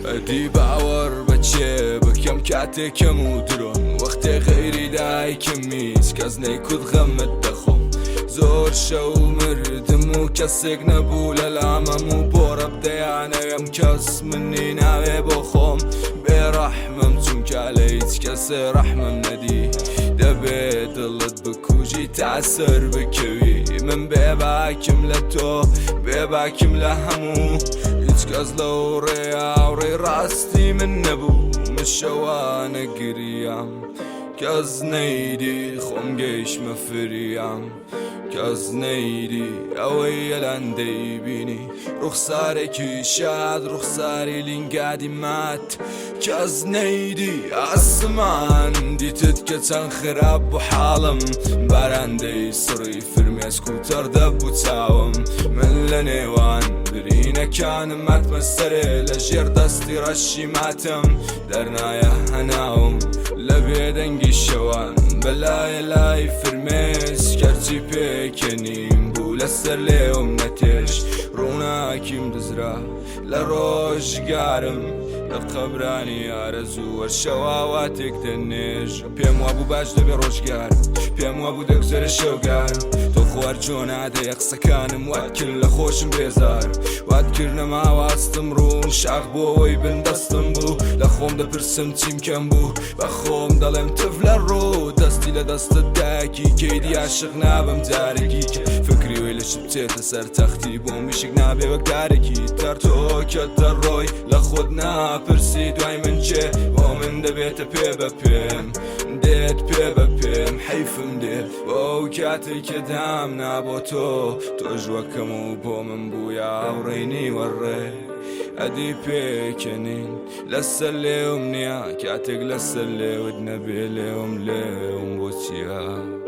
ئەدی باوەڕ بە کێ بکەم کاتێ کەم و درۆن وەختێ غەیری دایکم هیچ کەس نەیکوت غەمت دەخۆم زۆر شەو مردم و کەسێک نەبوو لە لامەم و بۆ ڕەب دەیانەوێم کەس منی ناوێ بۆ خۆم بێڕەحمم چونکە لە هیچ کەسێ ڕەحمم نەدی دەبێ دڵت بکوژی تا سەر بکەوی من بێباکم لە تۆ بێباکم لە هەموو هیچ کەس لەو ڕێیا ڕێی ڕاستی من نەبوو من شەوانە گریام کەس نەیدی خۆم گەیشتمە فریام کەس نەیدی ئەوەی ئەلان دەیبینی ڕوخسارێکی شاد ڕوخساری لینگادی مات کەس نەیدی ئاسمان دیتت کە چەند خراپ بوو حاڵم باران دەیسڕی فرمێسک و تەڕ دەبوو چاوم من لە نێوان برینەکانم ماتمە سەرێ لە ژێر دەستی ڕەشی ماتم دەرنایە هەناوم لە بێدەنگی شەوان بەلایە لای فرمێسک کەرچی پێکەنیم بوو لەسەر لێوم نەتێش ڕووناکیم دزرا لە ڕۆژگارم لە قەبرانی ئارەزوو وەرشەواواتێک دەنێژ پێم وابوو باش دەبێ ڕۆژگار پێم وابوو دەگوزەرە شەوگار تۆ خوار جۆنادەیە قسەکانم وات کرد لە خۆشم بێزار وات کرد نەماوە ئاستم ڕوون شاخ بۆ ئەوەی بن دەستم بوو لە خۆم دەپرسم چیم کەم بوو بە خۆم دەڵێم تف لە ڕوو دەستی لە دەستت داکی کەیدی عاشق نابم جارێکی کە فکری وی لە بچێتە سەر تەختی بۆ میشک نابێ وەک دارێکی تەر تۆ کە دەڕۆی لە خۆت ناپرسی دوای من چێ بۆ من دەبێتە پێ بە پێم دێت پێ بە پێم حەیفم دێ بۆ ئەو کاتێک کە دام نا بۆ تۆ تۆش وەکەم و بۆ من بوویا هاوڕێی نیوەڕێ ئەدی پێکەنین لەسەر لێوم نییە کاتێک لەسەر لێوت نەبێ لێوم لێوم بۆ چییە؟